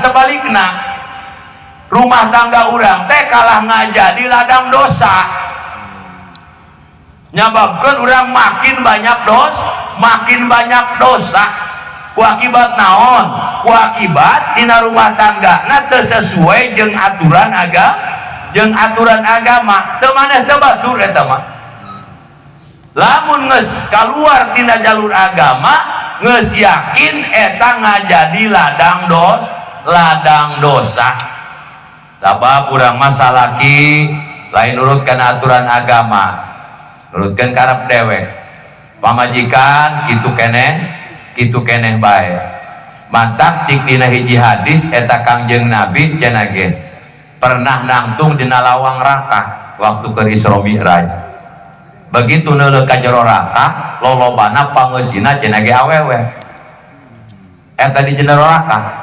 Sebalikna, rumah tangga urang teh kalah ngajadi ladang dosa, nyababkan urang makin banyak makin banyak dosa. Ku akibat naon? Ku akibat dina rumah tangga na teu sesuai jeung aturan agama, jeung aturan agama. Teu maneh teu batur eta mah. Lamun geus kaluar tina jalur agama, geus yakin eta ngajadi ladang dosa. Sabab urang mah salaki lain nurut kana aturan agama, nurutkeun karep dewek. Pamajikan kitu keneh, kitu keneh bae. Mantak cik dina hiji hadis eta, Kangjeng Nabi cenah ge pernah nangtung dina lawang raka waktu ke Isra Mi'raj. Begitu neuleuh ka jero raka, lolobana pangeusina cenah ge awewe eta di jero raka.